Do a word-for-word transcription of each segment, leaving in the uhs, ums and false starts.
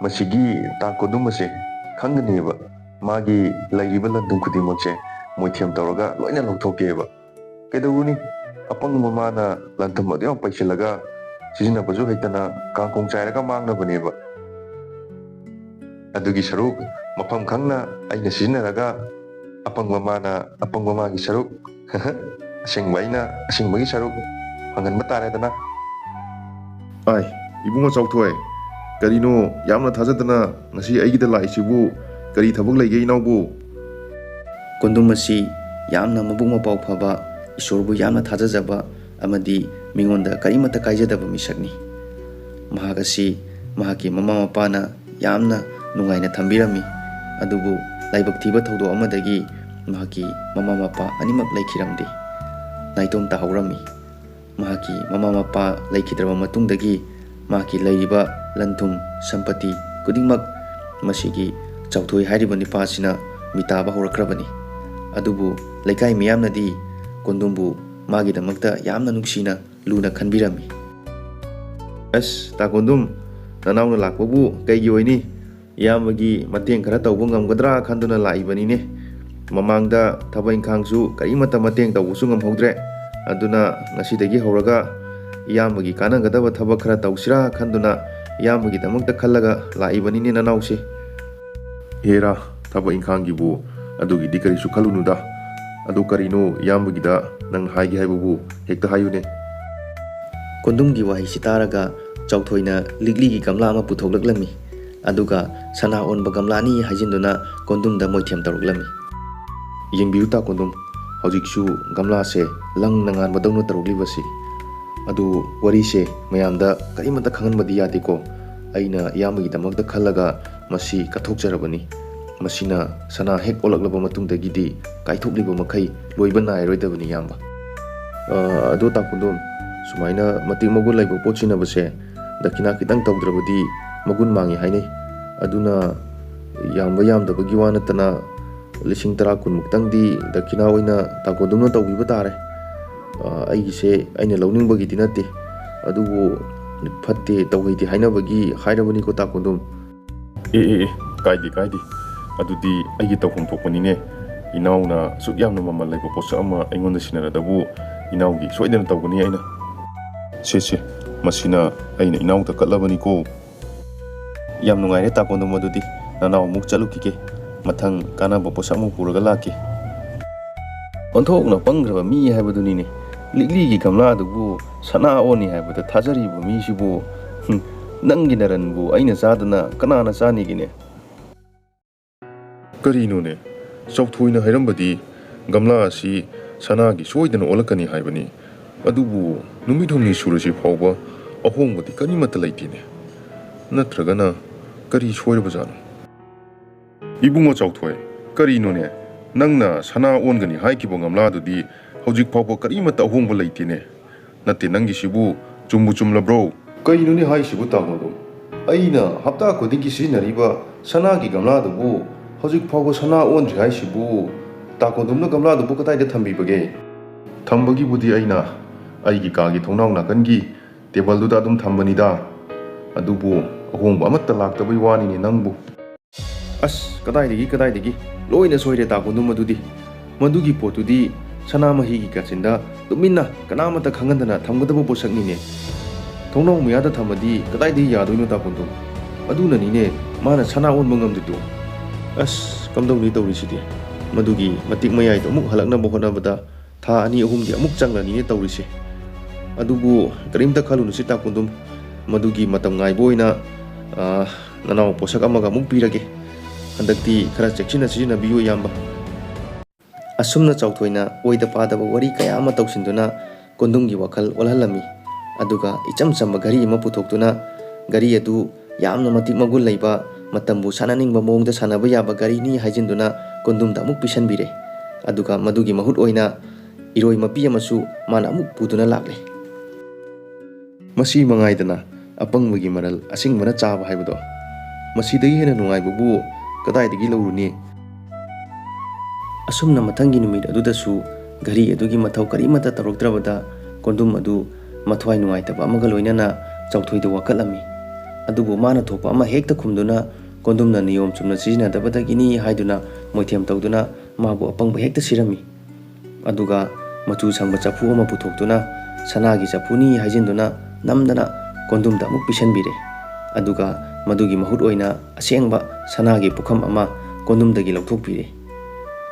ꯃꯁꯤꯒꯤ ꯇꯥ ꯀꯣꯗꯨꯝ ꯑꯁꯦ ꯈꯪꯒꯅꯦꯕ, ꯃꯥꯒꯤ ꯂꯩꯔꯤꯕ ꯂꯟ ꯊꯨꯝ ꯈꯨꯗꯤꯡꯃꯛꯁꯦ ꯃꯣꯏꯊꯦꯝ ꯇꯧꯔꯒ ꯂꯣꯏꯅ ꯂꯧꯊꯣꯛꯀꯦꯕ꯫ ꯀꯩꯗꯧꯔꯨꯅꯤ, ꯑꯄꯪꯕ ꯃꯥꯅ ꯂꯟ ꯊꯨꯝ ꯑꯗꯨ ꯌꯥꯝ ꯄꯩꯁꯤꯜꯂꯒ ꯁꯤꯖꯤꯟꯅꯕꯁꯨ ꯍꯩꯇꯅ ꯀꯥꯡꯈꯣꯡ ꯆꯥꯏꯔꯒ ꯃꯥꯡꯅꯕꯅꯦꯕ꯫ ꯑꯗꯨꯒꯤ ꯁꯔꯨꯛ ꯃꯐꯝ ꯈꯪꯅ ꯑꯩꯅ ꯁꯤꯖꯤꯟꯅꯔꯒ ꯑꯄꯪꯕ ꯃꯥꯅ ꯑꯄꯪꯕ ꯃꯥꯒꯤ ꯁꯔꯨꯛ, ꯑꯁꯦꯡꯕ ꯑꯩꯅ ꯑꯁꯦꯡꯕꯒꯤ ꯁꯔꯨꯛ ꯐꯪꯍꯟꯕ ꯇꯥꯔꯦꯗꯅ꯫ ꯑꯥꯏ, ꯏꯕꯨꯡꯉꯣ ꯆꯥꯎꯊꯣꯏ, ꯀꯔꯤꯅꯣ ꯌꯥꯝꯅ ꯊꯥꯖꯗꯅ ꯉꯁꯤ ꯑꯩꯒꯤꯗ ꯂꯥꯛꯏꯁꯤꯕꯨ? ꯀꯔꯤ ꯊꯕꯛ ꯂꯩꯒꯦ ꯏꯅꯥꯎꯕꯨ? ꯀꯣꯟꯗꯨꯝ ꯑꯁꯤ ꯌꯥꯝꯅ ꯃꯕꯨꯛ ꯃꯄꯥꯎ ꯐꯕ, ꯏꯁꯣꯔꯕꯨ ꯌꯥꯝꯅ ꯊꯥꯖꯖꯕ ꯑꯃꯗꯤ ꯃꯤꯉꯣꯟꯗ ꯀꯔꯤꯃꯠꯇ ꯀꯥꯏꯖꯗꯕ ꯃꯤꯁꯛꯅꯤ꯫ ꯃꯍꯥꯛ ꯑꯁꯤ ꯃꯍꯥꯛꯀꯤ ꯃꯃꯥ ꯃꯄꯥꯅ ꯌꯥꯝꯅ ꯅꯨꯡꯉꯥꯏꯅ ꯊꯝꯕꯤꯔꯝꯃꯤ꯫ ꯑꯗꯨꯕꯨ ꯂꯥꯏꯕꯛ ꯊꯤꯕ ꯊꯧꯗꯣꯛ ꯑꯃꯗꯒꯤ ꯃꯍꯥꯛꯀꯤ ꯃꯃꯥ ꯃꯄꯥ ꯑꯅꯤꯃꯛ ꯂꯩꯈꯤꯔꯝꯗꯦ꯫ ꯅꯥꯏꯇꯣꯝ ꯇꯥꯍꯧꯔꯝꯃꯤ꯫ ꯃꯍꯥꯛꯀꯤ ꯃꯃꯥ ꯃꯄꯥ ꯂꯩꯈꯤꯗ꯭ꯔꯕ ꯃꯇꯨꯡꯗꯒꯤ ꯃꯍꯥꯛꯀꯤ ꯂꯩꯔꯤꯕ ꯂꯟ ꯊꯨꯝ, ꯁꯝꯄꯇꯤ ꯈꯨꯗꯤꯡꯃꯛ ꯃꯁꯤꯒꯤ ꯆꯥꯎꯊꯣꯏ ꯍꯥꯏꯔꯤꯕ ꯅꯨꯄꯥꯁꯤꯅ ꯃꯤꯇꯥꯕ ꯍꯧꯔꯛꯈ꯭ꯔꯕꯅꯤ꯫ ꯑꯗꯨꯕꯨ ꯂꯩꯀꯥꯏ ꯃꯤꯌꯥꯝꯅꯗꯤ ꯀꯣꯟꯗꯨꯝꯕꯨ ꯃꯥꯒꯤꯗꯃꯛꯇ ꯌꯥꯝꯅ ꯅꯨꯡꯁꯤꯅ ꯂꯨꯅ ꯈꯟꯕꯤꯔꯝꯃꯤ꯫ ꯑꯁ, ꯇꯥ ꯀꯣꯟꯗꯨꯝ, ꯅꯅꯥꯎꯅ ꯂꯥꯛꯄꯕꯨ ꯀꯩꯒꯤ ꯑꯣꯏꯅꯤ? ꯏꯌꯥꯝꯕꯒꯤ ꯃꯇꯦꯡ ꯈꯔ ꯇꯧꯕ ꯉꯝꯒꯗ꯭ꯔꯥ ꯈꯟꯗꯨꯅ ꯂꯥꯛꯏꯕꯅꯤꯅꯦ꯫ ꯃꯃꯥꯡꯗ ꯊꯕꯛ ꯏꯪꯈꯥꯡꯁꯨ ꯀꯔꯤꯃꯠꯇ ꯃꯇꯦꯡ ꯇꯧꯕꯁꯨ ꯉꯝꯍꯧꯗ꯭ꯔꯦ꯫ ꯑꯗꯨꯅ ꯉꯁꯤꯗꯒꯤ ꯍꯧꯔꯒ ꯏꯌꯥꯝꯕꯒꯤ ꯀꯥꯟꯅꯒꯗꯕ ꯊꯕꯛ ꯈꯔ ꯇꯧꯁꯤꯔꯥ ꯈꯟꯗꯨꯅ ꯏꯌꯥꯝꯕꯒꯤꯗꯃꯛꯇ ꯈꯜꯂꯒ ꯂꯥꯛꯏꯕꯅꯤꯅꯦ ꯅꯅꯥꯎꯁꯦ꯫ ꯍꯦꯔꯥ, ꯊꯕꯛ ꯏꯪꯈꯥꯡꯒꯤꯕꯨ ꯑꯗꯨꯒꯤꯗꯤ ꯀꯔꯤꯁꯨ ꯈꯜꯂꯨꯅꯨꯗ꯫ ꯑꯗꯨ ꯀꯔꯤꯅꯣ ꯏꯌꯥꯝꯕꯒꯤꯗ ꯅꯪ ꯍꯥꯏꯒꯦ ꯍꯥꯏꯕꯕꯨ ꯍꯦꯛꯇ ꯍꯥꯏꯌꯨꯅꯦ꯫ ꯀꯣꯟꯗꯨꯝꯒꯤ ꯋꯥꯍꯩꯁꯤ ꯇꯥꯔꯒ ꯆꯥꯎꯊꯣꯏꯅ ꯂꯤꯛꯂꯤꯒꯤ ꯒꯝꯂꯥ ꯑꯃ ꯄꯨꯊꯣꯛꯂꯛꯂꯝꯃꯤ꯫ ꯑꯗꯨꯒ ꯁꯅꯥ ꯑꯣꯟꯕ ꯒꯝꯂꯥꯅꯤ ꯍꯥꯏꯖꯤꯟꯗꯨꯅ ꯀꯣꯟꯗꯨꯝꯗ ꯃꯣꯏꯊꯦꯝ ꯇꯧꯔꯛꯂꯝꯃꯤ꯫ ꯌꯦꯡꯕꯤꯌꯨ ꯇꯥ ꯀꯣꯟꯗꯨꯝ, ꯍꯧꯖꯤꯛꯁꯨ ꯒꯝꯂꯥꯁꯦ ꯂꯪꯅ ꯉꯥꯟꯕꯗꯧꯅ ꯇꯧꯔꯛꯂꯤꯕꯁꯤ꯫ ꯑꯗꯨ ꯋꯥꯔꯤꯁꯦ ꯃꯌꯥꯝꯗ ꯀꯔꯤꯃꯠꯇ ꯈꯪꯍꯟꯕꯗꯤ ꯌꯥꯗꯦꯀꯣ꯫ ꯑꯩꯅ ꯏꯌꯥꯝꯕꯒꯤꯗꯃꯛꯇ ꯈꯜꯂꯒ ꯃꯁꯤ ꯀꯠꯊꯣꯛꯆꯔꯕꯅꯤ꯫ ꯃꯁꯤꯅ ꯁꯅꯥ ꯍꯦꯛ ꯑꯣꯜꯂꯛꯂꯕ ꯃꯇꯨꯡꯗꯒꯤꯗꯤ ꯀꯥꯏꯊꯣꯛꯂꯤꯕ ꯃꯈꯩ ꯂꯣꯏꯕ ꯅꯥꯏꯔꯣꯏꯗꯕꯅꯤ, ꯏꯌꯥꯝꯕ꯫ ꯑ, ꯑꯗꯣ ꯇꯥ ꯀꯣꯟꯗꯨꯝ, ꯁꯨꯃꯥꯏꯅ ꯃꯇꯤꯛ ꯃꯒꯨꯟ ꯂꯩꯕ ꯄꯣꯠ ꯁꯤꯖꯤꯟꯅꯕꯁꯦ ꯗꯈꯤꯅꯥ ꯈꯤꯇꯪ ꯇꯧꯗ꯭ꯔꯕꯗꯤ ꯃꯒꯨꯟ ꯃꯥꯡꯉꯤ ꯍꯥꯏꯅꯩ꯫ ꯑꯗꯨꯅ ꯌꯥꯝꯕ ꯌꯥꯝꯗꯕꯒꯤ ꯋꯥ ꯅꯠꯇꯅ ꯂꯤꯁꯤꯡ ꯇꯔꯥ ꯀꯨꯟꯃꯨꯛꯇꯪꯗꯤ ꯗꯈꯤꯅꯥ ꯑꯣꯏꯅ ꯇꯥ ꯀꯣꯟꯗꯨꯝꯅ ꯇꯧꯕꯤꯕ ꯇꯥꯔꯦ꯫ ꯑ, ꯑꯩꯒꯤꯁꯦ ꯑꯩꯅ ꯂꯧꯅꯤꯡꯕꯒꯤꯗꯤ ꯅꯠꯇꯦ, ꯑꯗꯨꯕꯨ ꯐꯠꯇꯦ ꯇꯧꯍꯩꯗꯦ ꯍꯥꯏꯅꯕꯒꯤ ꯍꯥꯏꯔꯕꯅꯤꯀꯣ ꯇꯥ ꯀꯣꯟꯗꯨꯝ꯫ ꯑꯦ ꯑꯦ ꯑꯦ, ꯀꯥꯏꯗꯦ ꯀꯥꯏꯗꯦ, ꯑꯗꯨꯗꯤ ꯑꯩꯒꯤ ꯇꯧꯐꯝ ꯊꯣꯛꯄꯅꯤꯅꯦ꯫ ꯏꯅꯥꯎꯅ ꯑꯁꯨꯛ ꯌꯥꯝꯅ ꯃꯃꯜ ꯂꯩꯕ ꯄꯣꯠꯁꯛ ꯑꯃ ꯑꯩꯉꯣꯟꯗ ꯁꯤꯟꯅꯔꯗꯕꯨ ꯏꯅꯥꯎꯒꯤ ꯁꯣꯏꯗꯅ ꯇꯧꯒꯅꯤ ꯑꯩꯅ꯫ ꯁꯦ ꯁꯦ, ꯃꯁꯤꯅ ꯑꯩꯅ ꯏꯅꯥꯎꯗ ꯀꯠꯂꯕꯅꯤꯀꯣ꯫ ꯌꯥꯝ ꯅꯨꯡꯉꯥꯏꯔꯦ ꯇꯥ ꯀꯣꯟꯗꯨꯝ, ꯑꯗꯨꯗꯤ ꯅꯅꯥꯎ ꯑꯃꯨꯛ ꯆꯠꯂꯨꯈꯤꯒꯦ꯫ ꯃꯊꯪ ꯀꯥꯟꯅꯕ ꯄꯣꯠꯁꯛ ꯑꯃ ꯄꯨꯔꯒ ꯂꯥꯛꯀꯦ꯫ ꯑꯣꯟꯊꯣꯛꯅ ꯄꯪꯈ꯭ꯔꯕ ꯃꯤ ꯍꯥꯏꯕꯗꯨꯅꯤꯅꯦ꯫ ꯂꯤꯛꯂꯤꯒꯤ ꯒꯝꯂꯥꯗꯨꯕꯨ ꯁꯅꯥ ꯑꯣꯟꯅꯤ ꯍꯥꯏꯕꯗ ꯊꯥꯖꯔꯤꯕ ꯃꯤꯁꯤꯕꯨ꯫ ꯍꯨꯝ, ꯅꯪꯒꯤ ꯅꯔꯟꯕꯨ ꯑꯩꯅ ꯆꯥꯗꯅ ꯀꯅꯥꯅ ꯆꯥꯅꯤꯒꯦꯅꯦ? ꯀꯔꯤꯅꯣꯅꯦ? ꯆꯥꯎꯊꯣꯏꯅ ꯍꯥꯏꯔꯝꯕꯗꯤ ꯒꯝꯂꯥ ꯑꯁꯤ ꯁꯅꯥꯒꯤ ꯁꯣꯏꯗꯅ ꯑꯣꯜꯂꯛꯀꯅꯤ ꯍꯥꯏꯕꯅꯤ꯫ ꯑꯗꯨꯕꯨ ꯅꯨꯃꯤꯠ ꯍꯨꯝꯅꯤ ꯁꯨꯔꯁꯤ ꯐꯥꯎꯕ ꯑꯍꯣꯡꯕꯗꯤ ꯀꯔꯤꯃꯠꯇ ꯂꯩꯇꯦꯅꯦ꯫ ꯅꯠꯇ꯭ꯔꯒꯅ ꯀꯔꯤ ꯁꯣꯏꯔꯕꯖꯥꯠꯅꯣ? ꯏꯕꯨꯡꯉꯣ ꯆꯥꯎꯊꯣꯏ, ꯀꯔꯤꯅꯣꯅꯦ? ꯅꯪꯅ ꯁꯅꯥ ꯑꯣꯟꯒꯅꯤ ꯍꯥꯏꯈꯤꯕ ꯒꯝꯂꯥꯗꯨꯗꯤ ꯍꯧꯖꯤꯛ ꯐꯥꯎꯕ ꯀꯔꯤꯃꯠꯇ ꯑꯍꯣꯡꯕ ꯂꯩꯇꯦꯅꯦ꯫ ꯅꯠꯇꯦ, ꯅꯪꯒꯤꯁꯤꯕꯨ ꯆꯨꯝꯕꯨ ꯆꯨꯝꯂꯕ꯭ꯔꯣ? ꯀꯩꯅꯣꯅꯦ ꯍꯥꯏꯁꯤꯕꯨ, ꯇꯥꯃꯣꯗꯣ? ꯑꯩꯅ ꯍꯞꯇꯥ ꯈꯨꯗꯤꯡꯒꯤ ꯁꯤꯖꯤꯟꯅꯔꯤꯕ ꯁꯅꯥꯒꯤ ꯒꯝꯂꯥꯗꯨꯕꯨ ꯍꯧꯖꯤꯛ ꯐꯥꯎꯕ ꯁꯅꯥ ꯑꯣꯟꯗ꯭ꯔꯤ ꯍꯥꯏꯁꯤꯕꯨ? ꯇꯥ ꯀꯣꯟꯗꯨꯝꯅ ꯒꯝꯂꯥꯗꯨꯕꯨ ꯀꯗꯥꯏꯗ ꯊꯝꯕꯤꯕꯒꯦ? ꯊꯝꯕꯒꯤꯕꯨꯗꯤ ꯑꯩꯅ ꯑꯩꯒꯤ ꯀꯥꯒꯤ ꯊꯣꯡꯅꯥꯎ ꯅꯥꯀꯟꯒꯤ ꯇꯦꯕꯜꯗꯨꯗ ꯑꯗꯨꯝ ꯊꯝꯕꯅꯤꯗ꯫ ꯑꯗꯨꯕꯨ ꯑꯍꯣꯡꯕ ꯑꯃꯠꯇ ꯂꯥꯛꯇꯕꯩ ꯋꯥꯅꯤꯅꯦ ꯅꯪꯕꯨ꯫ ꯑꯁ, ꯀꯗꯥꯏꯗꯒꯤ, ꯀꯗꯥꯏꯗꯒꯤ? ꯂꯣꯏꯅ ꯁꯣꯏꯔꯦ ꯇꯥ ꯀꯣꯟꯗꯨꯝ, ꯃꯗꯨꯗꯤ꯫ ꯃꯗꯨꯒꯤ ꯄꯣꯠꯇꯨꯗꯤ ꯁꯅꯥꯃꯍꯤꯒꯤ ꯀꯥꯆꯤꯟꯗ ꯇꯨꯃꯤꯟꯅ ꯀꯅꯥꯃꯠꯇ ꯈꯪꯍꯟꯗꯅ ꯊꯝꯒꯗꯕ ꯄꯣꯠꯁꯛꯅꯤꯅꯦ꯫ ꯊꯣꯡꯅꯥꯎ ꯃꯌꯥꯗ ꯊꯝꯃꯗꯤ ꯀꯗꯥꯏꯗꯒꯤ ꯌꯥꯗꯣꯏꯅꯣ ꯇꯥ ꯀꯣꯟꯗꯨꯝ? ꯑꯗꯨꯅꯅꯤꯅꯦ ꯃꯥꯅ ꯁꯅꯥ ꯑꯣꯟꯕ ꯉꯝꯗ꯭ꯔꯤꯗꯣ꯫ ꯑꯁ, ꯀꯝꯗꯧꯅꯤ ꯇꯧꯔꯤꯁꯤꯗꯤ? ꯃꯗꯨꯒꯤ ꯃꯇꯤꯛ ꯃꯌꯥꯏꯗꯣ ꯑꯃꯨꯛ ꯍꯜꯂꯛꯅꯕ ꯍꯣꯠꯅꯕꯗ ꯊꯥ ꯑꯅꯤ ꯑꯍꯨꯝꯗꯤ ꯑꯃꯨꯛ ꯆꯪꯂꯅꯤꯅꯦ ꯇꯧꯔꯤꯁꯦ꯫ ꯑꯗꯨꯕꯨ ꯀꯔꯤꯝꯇ ꯈꯜꯂꯨꯅꯨꯁꯦ ꯇꯥ ꯀꯣꯟꯗꯨꯝ, ꯃꯗꯨꯒꯤ ꯃꯇꯝ ꯉꯥꯏꯕ ꯑꯣꯏꯅ, ꯑꯥ, ꯅꯅꯥꯎ ꯄꯣꯠꯁꯛ ꯑꯃꯒ ꯑꯃꯨꯛ ꯄꯤꯔꯒꯦ꯫ ꯍꯟꯗꯛꯇꯤ ꯈꯔ ꯆꯦꯛꯁꯤꯟꯅ ꯁꯤꯖꯤꯟꯅꯕꯤꯌꯨ, ꯏꯌꯥꯝꯕ꯫ ꯑꯁꯨꯝꯅ ꯆꯥꯎꯊꯣꯏꯅ ꯑꯣꯏꯗ ꯄꯥꯗꯕ ꯋꯥꯔꯤ ꯀꯌꯥ ꯑꯃ ꯇꯧꯁꯤꯟꯗꯨꯅ ꯀꯣꯟꯗꯨꯝꯒꯤ ꯋꯥꯈꯜ ꯑꯣꯜꯍꯜꯂꯝꯃꯤ꯫ ꯑꯗꯨꯒ ꯏꯆꯝ ꯆꯝꯕ ꯘꯔꯤ ꯑꯃ ꯄꯨꯊꯣꯛꯇꯨꯅ, ꯘꯔꯤ ꯑꯗꯨ ꯌꯥꯝꯅ ꯃꯇꯤꯛ ꯃꯒꯨꯟ ꯂꯩꯕ, ꯃꯇꯝꯕꯨ ꯁꯥꯟꯅꯅꯤꯡꯕ ꯃꯑꯣꯡꯗ ꯁꯥꯟꯅꯕ ꯌꯥꯕ ꯘꯔꯤꯅꯤ ꯍꯥꯏꯖꯤꯟꯗꯨꯅ ꯀꯣꯟꯗꯨꯝꯗ ꯑꯃꯨꯛ ꯄꯤꯁꯟꯕꯤꯔꯦ꯫ ꯑꯗꯨꯒ ꯃꯗꯨꯒꯤ ꯃꯍꯨꯠ ꯑꯣꯏꯅ ꯏꯔꯣꯏ ꯃꯄꯤ ꯑꯃꯁꯨ ꯃꯥꯅ ꯑꯃꯨꯛ ꯄꯨꯗꯨꯅ ꯂꯥꯛꯂꯦ꯫ ꯃꯁꯤ ꯃꯉꯥꯏꯗꯅ ꯑꯄꯪꯕꯒꯤ ꯃꯔꯜ ꯑꯁꯤꯡꯕꯅ ꯆꯥꯕ ꯍꯥꯏꯕꯗꯣ꯫ ꯃꯁꯤꯗꯒꯤ ꯍꯦꯟꯅ ꯅꯨꯡꯉꯥꯏꯕꯕꯨ ꯀꯗꯥꯏꯗꯒꯤ ꯂꯧꯔꯨꯅꯤ? ꯑꯁꯨꯝꯅ ꯃꯊꯪꯒꯤ ꯅꯨꯃꯤꯠ ꯑꯗꯨꯗꯁꯨ ꯘꯔꯤ ꯑꯗꯨꯒꯤ ꯃꯊꯧ ꯀꯔꯤꯃꯠꯇ ꯇꯧꯔꯛꯇ꯭ꯔꯕꯗ ꯀꯣꯟꯗꯨꯝ ꯑꯗꯨ ꯃꯊ꯭ꯋꯥꯏ ꯅꯨꯡꯉꯥꯏꯇꯕ ꯑꯃꯒ ꯂꯣꯏꯅꯅ ꯆꯥꯎꯊꯣꯏꯗ ꯋꯥꯀꯠꯂꯝꯃꯤ꯫ ꯑꯗꯨꯕꯨ ꯃꯥꯅ ꯊꯣꯛꯄ ꯑꯃ ꯍꯦꯛꯇ ꯈꯨꯝꯗꯨꯅ ꯀꯣꯟꯗꯨꯝꯅ ꯅꯤꯌꯣꯝ ꯆꯨꯝꯅ ꯁꯤꯖꯤꯟꯅꯗꯕꯗꯒꯤꯅꯤ ꯍꯥꯏꯗꯨꯅ ꯃꯣꯏꯊꯦꯝ ꯇꯧꯗꯨꯅ ꯃꯥꯕꯨ ꯑꯄꯪꯕ ꯍꯦꯛꯇ ꯁꯤꯔꯝꯃꯤ꯫ ꯑꯗꯨꯒ ꯃꯆꯨ ꯁꯪꯕ ꯆꯐꯨ ꯑꯃ ꯄꯨꯊꯣꯛꯇꯨꯅ ꯁꯅꯥꯒꯤ ꯆꯐꯨꯅꯤ ꯍꯥꯏꯖꯤꯟꯗꯨꯅ ꯅꯝꯗꯅ ꯀꯣꯟꯗꯨꯝꯗ ꯑꯃꯨꯛ ꯄꯤꯁꯟꯕꯤꯔꯦ꯫ ꯑꯗꯨꯒ ꯃꯗꯨꯒꯤ ꯃꯍꯨꯠ ꯑꯣꯏꯅ ꯑꯁꯦꯡꯕ ꯁꯅꯥꯒꯤ ꯄꯨꯈꯝ ꯑꯃ ꯀꯣꯟꯗꯨꯝꯗꯒꯤ ꯂꯧꯊꯣꯛꯄꯤꯔꯦ꯫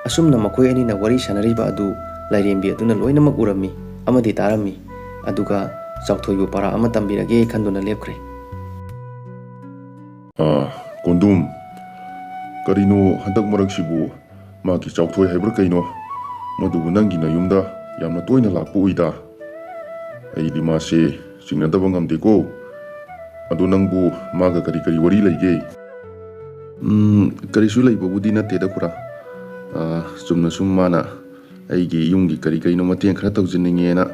ꯑꯁꯨꯝꯅ ꯃꯈꯣꯏ ꯑꯅꯤꯅ ꯋꯥꯔꯤ ꯁꯥꯟꯅꯔꯤꯕ ꯑꯗꯨ ꯂꯥꯏꯔꯦꯝꯕꯤ ꯑꯗꯨꯅ ꯂꯣꯏꯅꯃꯛ ꯎꯔꯝꯃꯤ ꯑꯃꯗꯤ ꯇꯥꯔꯝꯃꯤ꯫ ꯑꯗꯨꯒ ꯆꯥꯎꯊꯣꯏꯕꯨ ꯄꯔꯥ ꯑꯃ ꯇꯝꯕꯤꯔꯒꯦ ꯈꯟꯗꯨꯅ ꯂꯦꯞꯈ꯭ꯔꯦ꯫ "ꯑꯥ, ꯀꯣꯟꯗꯨꯝ, ꯀꯔꯤꯅꯣ ꯍꯟꯗꯛ ꯃꯔꯛꯁꯤꯕꯨ ꯃꯥꯒꯤ ꯆꯥꯎꯊꯣꯏ ꯍꯥꯏꯕ꯭ꯔꯥ ꯀꯩꯅꯣ, ꯃꯗꯨꯕꯨ ꯅꯪꯒꯤ ꯅꯌꯨꯝꯗ ꯌꯥꯝꯅ ꯇꯣꯏꯅ ꯂꯥꯛꯄ ꯎꯏꯗ? ꯑꯩꯗꯤ ꯃꯥꯁꯦ ꯆꯤꯡꯅꯗꯕ ꯉꯝꯗꯦꯀꯣ꯫ ꯑꯗꯣ ꯅꯪꯕꯨ ꯃꯥꯒ ꯀꯔꯤ ꯀꯔꯤ ꯋꯥꯔꯤ ꯂꯩꯒꯦ?" "ꯎꯝ, ꯀꯔꯤꯁꯨ ꯂꯩꯕꯕꯨꯗꯤ ꯅꯠꯇꯦꯗ ꯈꯨꯔꯥ꯫ ꯑꯥ, ꯆꯨꯝꯅ ꯁꯨꯝ ꯃꯥꯅ ꯑꯩꯒꯤ ꯌꯨꯝꯒꯤ ꯀꯔꯤ ꯀꯔꯤꯅꯣ ꯃꯇꯦꯡ ꯈꯔ ꯇꯧꯖꯅꯤꯡꯉꯦꯅ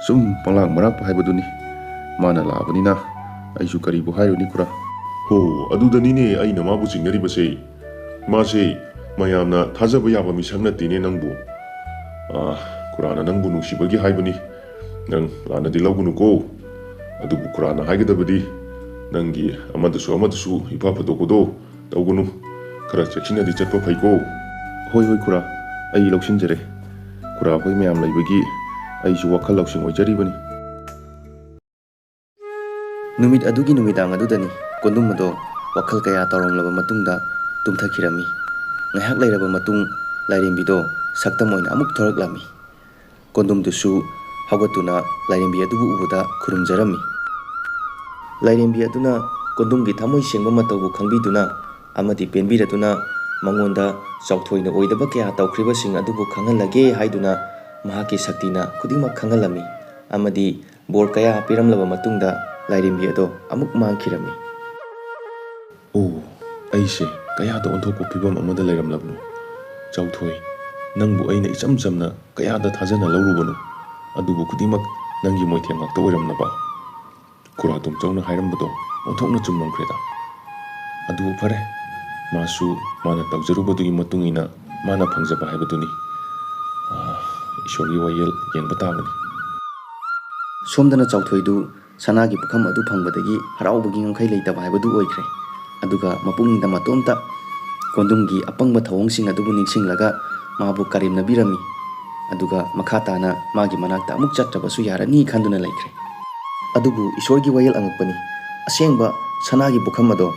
ꯁꯨꯝ ꯄꯪꯂꯥꯛ ꯃꯔꯥꯛꯄ ꯍꯥꯏꯕꯗꯨꯅꯤ꯫ ꯃꯥꯅ ꯂꯥꯛꯑꯕꯅꯤꯅ ꯑꯩꯁꯨ ꯀꯔꯤꯕꯨ ꯍꯥꯏꯔꯨꯅꯤ ꯈꯨꯔꯥ?" "ꯍꯣ, ꯑꯗꯨꯗꯅꯤꯅꯦ ꯑꯩꯅ ꯃꯥꯕꯨ ꯆꯤꯡꯅꯔꯤꯕꯁꯦ꯫ ꯃꯥꯁꯦ ꯃꯌꯥꯝꯅ ꯊꯥꯖꯕ ꯌꯥꯕ ꯃꯤꯁꯛ ꯅꯠꯇꯦꯅꯦ ꯅꯪꯕꯨ꯫ ꯑꯥ, ꯈꯨꯔꯥꯅ ꯅꯪꯕꯨ ꯅꯨꯡꯁꯤꯕꯒꯤ ꯍꯥꯏꯕꯅꯤ꯫ ꯅꯪ ꯂꯥꯟꯅꯗꯤ ꯂꯧꯒꯅꯨꯀꯣ꯫ ꯑꯗꯨꯕꯨ ꯈꯨꯔꯥꯅ ꯍꯥꯏꯒꯗꯕꯗꯤ ꯅꯪꯒꯤ ꯑꯃꯗꯁꯨ ꯑꯃꯗꯁꯨ ꯏꯐ ꯐꯗꯣꯛꯄꯗꯣ ꯇꯧꯒꯅꯨ꯫ ꯈꯔ ꯆꯦꯛꯁꯤꯟꯅꯗꯤ ꯆꯠꯄ ꯐꯩꯀꯣ꯫" "ꯍꯣꯏ, ꯍꯣꯏ ꯈꯨꯔꯥ, ꯑꯩ ꯂꯧꯁꯤꯟꯖꯔꯦ꯫ ꯈꯨꯔꯥ ꯍꯣꯏ ꯃꯌꯥꯝ ꯂꯩꯕꯒꯤ ꯑꯩꯁꯨ ꯋꯥꯈꯜ ꯂꯧꯁꯤꯡ ꯑꯣꯏꯖꯔꯤꯕꯅꯤ꯫" ꯅꯨꯃꯤꯠ ꯑꯗꯨꯒꯤ ꯅꯨꯃꯤꯗꯥꯡ ꯑꯗꯨꯗꯅꯤ ꯀꯣꯟꯗꯨꯝ ꯑꯗꯣ ꯋꯥꯈꯜ ꯀꯌꯥ ꯇꯧꯔꯝꯂꯕ ꯃꯇꯨꯡꯗ ꯇꯨꯝꯊꯈꯤꯔꯝꯃꯤ꯫ ꯉꯥꯏꯍꯥꯛ ꯂꯩꯔꯕ ꯃꯇꯨꯡ ꯂꯥꯏꯔꯦꯝꯕꯤꯗꯣ ꯁꯛꯇꯝ ꯑꯣꯏꯅ ꯑꯃꯨꯛ ꯊꯣꯔꯛꯂꯝꯃꯤ꯫ ꯀꯣꯟꯗꯨꯝꯗꯨꯁꯨ ꯍꯧꯒꯠꯇꯨꯅ ꯂꯥꯏꯔꯦꯝꯕꯤ ꯑꯗꯨꯕꯨ ꯎꯕꯗ ꯈꯨꯔꯨꯝꯖꯔꯝꯃꯤ꯫ ꯂꯥꯏꯔꯦꯝꯕꯤ ꯑꯗꯨꯅ ꯀꯣꯟꯗꯨꯝꯒꯤ ꯊꯃꯣꯏ ꯁꯦꯡꯕ ꯃꯇꯧꯕꯨ ꯈꯪꯕꯤꯗꯨꯅ ꯑꯃꯗꯤ ꯄꯦꯟꯕꯤꯔꯗꯨꯅ ꯃꯉꯣꯟꯗ ꯆꯥꯎꯊꯣꯏꯅ ꯑꯣꯏꯗꯕ ꯀꯌꯥ ꯇꯧꯈ꯭ꯔꯤꯕꯁꯤꯡ ꯑꯗꯨꯕꯨ ꯈꯪꯍꯜꯂꯒꯦ ꯍꯥꯏꯗꯨꯅ ꯃꯍꯥꯛꯀꯤ ꯁꯛꯇꯤꯅ ꯈꯨꯗꯤꯡꯃꯛ ꯈꯪꯍꯜꯂꯝꯃꯤ ꯑꯃꯗꯤ ꯕꯣꯔ ꯀꯌꯥ ꯄꯤꯔꯝꯂꯕ ꯃꯇꯨꯡꯗ ꯂꯥꯏꯔꯦꯝꯕꯤ ꯑꯗꯣ ꯑꯃꯨꯛ ꯃꯥꯡꯈꯤꯔꯝꯃꯤ꯫ "ꯑꯣ, ꯑꯩꯁꯦ ꯀꯌꯥꯗ ꯑꯣꯟꯊꯣꯛꯄ ꯐꯤꯕꯝ ꯑꯃꯗ ꯂꯩꯔꯝꯂꯕꯅꯣ? ꯆꯥꯎꯊꯣꯏ, ꯅꯪꯕꯨ ꯑꯩꯅ ꯏꯆꯝ ꯆꯝꯅ ꯀꯌꯥꯗ ꯊꯥꯖꯅ ꯂꯧꯔꯨꯕꯅꯣ? ꯑꯗꯨꯕꯨ ꯈꯨꯗꯤꯡꯃꯛ ꯅꯪꯒꯤ ꯃꯣꯏꯊꯦꯝ ꯉꯥꯛꯇ ꯑꯣꯏꯔꯝꯂꯕ?" ꯈꯨꯔꯥ ꯇꯣꯝꯆꯧꯅ ꯍꯥꯏꯔꯝꯕꯗꯣ ꯑꯣꯟꯊꯣꯛꯅ ꯆꯨꯝꯂꯝꯈ꯭ꯔꯦꯗ꯫ ꯑꯗꯨꯕꯨ ꯐꯔꯦ, ꯃꯥꯁꯨ ꯃꯥꯅ ꯇꯧꯖꯔꯨꯕꯗꯨꯒꯤ ꯃꯇꯨꯡ ꯏꯟꯅ ꯃꯥꯅ ꯐꯪꯖꯕ ꯍꯥꯏꯕꯗꯨꯅꯤ꯫ ꯑꯥ, ꯏꯁꯣꯔꯒꯤ ꯋꯥꯌꯦꯜ ꯌꯦꯡꯕ ꯇꯥꯕꯅꯤ꯫ ꯁꯣꯝꯗꯅ ꯆꯥꯎꯊꯣꯏꯗꯨ ꯁꯅꯥꯒꯤ ꯄꯨꯈꯝ ꯑꯗꯨ ꯐꯪꯕꯗꯒꯤ ꯍꯔꯥꯎꯕꯒꯤ ꯉꯝꯈꯩ ꯂꯩꯇꯕ ꯍꯥꯏꯕꯗꯨ ꯑꯣꯏꯈ꯭ꯔꯦ꯫ ꯑꯗꯨꯒ ꯃꯄꯨꯛꯅꯤꯡꯗ ꯃꯇꯣꯝꯇ ꯀꯣꯟꯗꯨꯝꯒꯤ ꯑꯄꯪꯕ ꯊꯧꯑꯣꯡꯁꯤꯡ ꯑꯗꯨꯕꯨ ꯅꯤꯡꯁꯤꯡꯂꯒ ꯃꯥꯕꯨ ꯀꯔꯦꯝꯅꯕꯤꯔꯝꯃꯤ꯫ ꯑꯗꯨꯒ ꯃꯈꯥ ꯇꯥꯅ ꯃꯥꯒꯤ ꯃꯅꯥꯛꯇ ꯑꯃꯨꯛ ꯆꯠꯇ꯭ꯔꯕꯁꯨ ꯌꯥꯔꯅꯤ ꯈꯟꯗꯨꯅ ꯂꯩꯈ꯭ꯔꯦ꯫ ꯑꯗꯨꯕꯨ ꯏꯁꯣꯔꯒꯤ ꯋꯥꯌꯦꯜ ꯑꯉꯛꯄꯅꯤ꯫ ꯑꯁꯦꯡꯕ ꯁꯅꯥꯒꯤ ꯄꯨꯈꯝ ꯑꯗꯣ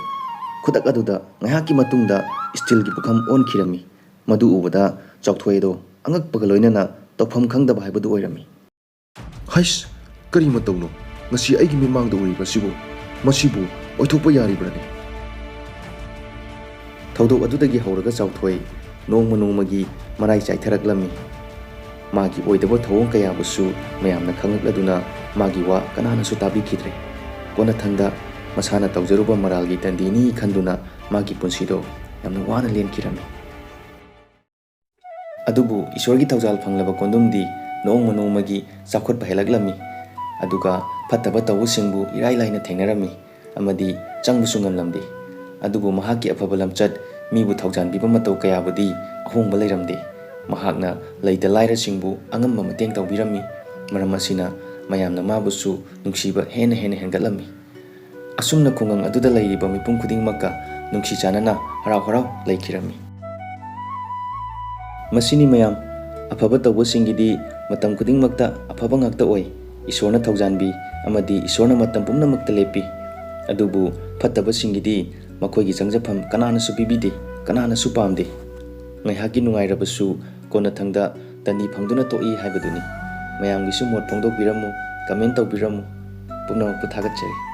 ꯈꯨꯗꯛ ꯑꯗꯨꯗ ꯉꯥꯏꯍꯥꯛꯀꯤ ꯃꯇꯨꯡꯗ ꯁ꯭ꯇꯤꯜꯒꯤ ꯄꯨꯈꯝ ꯑꯣꯟꯈꯤꯔꯝꯃꯤ꯫ ꯃꯗꯨ ꯎꯕꯗ ꯆꯥꯎꯊꯣꯏ ꯑꯗꯣ ꯑꯉꯛꯄꯒ ꯂꯣꯏꯅꯅ ꯇꯧꯐꯝ ꯈꯪꯗꯕ ꯍꯥꯏꯕꯗꯨ ꯑꯣꯏꯔꯝꯃꯤ꯫ "ꯍꯩꯁ, ꯀꯔꯤ ꯃꯇꯧꯅꯣ? ꯉꯁꯤ ꯑꯩꯒꯤ ꯃꯤꯠꯃꯥꯡꯗ ꯎꯔꯤꯕꯁꯤꯕꯨ? ꯃꯁꯤꯕꯨ ꯑꯣꯏꯊꯣꯛꯄ ꯌꯥꯔꯤꯕ꯭ꯔꯅꯦ?" ꯊꯧꯗꯣꯛ ꯑꯗꯨꯗꯒꯤ ꯍꯧꯔꯒ ꯆꯥꯎꯊꯣꯏ ꯅꯣꯡꯃ ꯅꯣꯡꯃꯒꯤ ꯃꯔꯥꯏ ꯆꯥꯏꯊꯔꯛꯂꯝꯃꯤ꯫ ꯃꯥꯒꯤ ꯑꯣꯏꯗꯕ ꯊꯧꯑꯣꯡ ꯀꯌꯥꯕꯨꯁꯨ ꯃꯌꯥꯝꯅ ꯈꯪꯂꯛꯂꯗꯨꯅ ꯃꯥꯒꯤ ꯋꯥ ꯀꯅꯥꯅꯁꯨ ꯇꯥꯕꯤꯈꯤꯗ꯭ꯔꯦ꯫ ꯀꯣꯟꯅꯊꯪꯗ ꯃꯁꯥꯅ ꯇꯧꯖꯔꯨꯕ ꯃꯔꯥꯜꯒꯤ ꯗꯟꯗꯤꯅꯤ ꯈꯟꯗꯨꯅ ꯃꯥꯒꯤ ꯄꯨꯟꯁꯤꯗꯣ ꯌꯥꯝꯅ ꯋꯥꯅ ꯂꯦꯟꯈꯤꯔꯝꯃꯤ꯫ ꯑꯗꯨꯕꯨ ꯏꯁꯣꯔꯒꯤ ꯊꯧꯖꯥꯜ ꯐꯪꯂꯕ ꯀꯣꯟꯗꯨꯝꯗꯤ ꯅꯣꯡꯃ ꯅꯣꯡꯃꯒꯤ ꯆꯥꯎꯈꯠꯄ ꯍꯦꯜꯂꯛꯂꯝꯃꯤ꯫ ꯑꯗꯨꯒ ꯐꯠꯇꯕ ꯇꯧꯕꯁꯤꯡꯕꯨ ꯏꯔꯥꯏ ꯂꯥꯏꯅ ꯊꯦꯡꯅꯔꯝꯃꯤ ꯑꯃꯗꯤ ꯆꯪꯕꯁꯨ ꯉꯝꯂꯝꯗꯦ꯫ ꯑꯗꯨꯕꯨ ꯃꯍꯥꯛꯀꯤ ꯑꯐꯕ ꯂꯝꯆꯠ, ꯃꯤꯕꯨ ꯊꯧꯖꯥꯟꯕꯤꯕ ꯃꯇꯧ ꯀꯌꯥꯕꯨꯗꯤ ꯑꯍꯣꯡꯕ ꯂꯩꯔꯝꯗꯦ꯫ ꯃꯍꯥꯛꯅ ꯂꯩꯇ ꯂꯥꯏꯔꯁꯤꯡꯕꯨ ꯑꯉꯝꯕ ꯃꯇꯦꯡ ꯇꯧꯕꯤꯔꯝꯃꯤ꯫ ꯃꯔꯝ ꯑꯁꯤꯅ ꯃꯌꯥꯝꯅ ꯃꯥꯕꯨꯁꯨ ꯅꯨꯡꯁꯤꯕ ꯍꯦꯟꯅ ꯍꯦꯟꯅ ꯍꯦꯟꯒꯠꯂꯝꯃꯤ꯫ ꯑꯁꯨꯝꯅ ꯈꯨꯡꯒꯪ ꯑꯗꯨꯗ ꯂꯩꯔꯤꯕ ꯃꯤꯄꯨꯝ ꯈꯨꯗꯤꯡꯃꯛꯀ ꯅꯨꯡꯁꯤ ꯆꯥꯟꯅꯅ ꯍꯔꯥꯎ ꯍꯔꯥꯎ ꯂꯩꯈꯤꯔꯝꯃꯤ꯫ ꯃꯁꯤꯅꯤ ꯃꯌꯥꯝ, ꯑꯐꯕ ꯇꯧꯕꯁꯤꯡꯒꯤꯗꯤ ꯃꯇꯝ ꯈꯨꯗꯤꯡꯃꯛꯇ ꯑꯐꯕ ꯉꯥꯛꯇ ꯑꯣꯏ꯫ ꯏꯁꯣꯔꯅ ꯊꯧꯖꯥꯟꯕꯤ ꯑꯃꯗꯤ ꯏꯁꯣꯔꯅ ꯃꯇꯝ ꯄꯨꯝꯅꯃꯛꯇ ꯂꯦꯞꯄꯤ꯫ ꯑꯗꯨꯕꯨ ꯐꯠꯇꯕꯁꯤꯡꯒꯤꯗꯤ ꯃꯈꯣꯏꯒꯤ ꯆꯪꯖꯐꯝ ꯀꯅꯥꯅꯁꯨ ꯄꯤꯕꯤꯗꯦ, ꯀꯅꯥꯅꯁꯨ ꯄꯥꯝꯗꯦ꯫ ꯉꯥꯏꯍꯥꯛꯀꯤ ꯅꯨꯡꯉꯥꯏꯔꯕꯁꯨ ꯀꯣꯟꯅꯊꯪꯗ ꯇꯟꯗꯤ ꯐꯪꯗꯨꯅ ꯇꯣꯛꯏ ꯍꯥꯏꯕꯗꯨꯅꯤ꯫ ꯃꯌꯥꯝꯒꯤꯁꯨ ꯃꯣꯠ ꯐꯣꯡꯗꯣꯛꯄꯤꯔꯝꯃꯨ, ꯀꯃꯦꯟ ꯇꯧꯕꯤꯔꯝꯃꯨ꯫ ꯄꯨꯝꯅꯃꯛꯄꯨ ꯊꯥꯒꯠꯆꯔꯤ꯫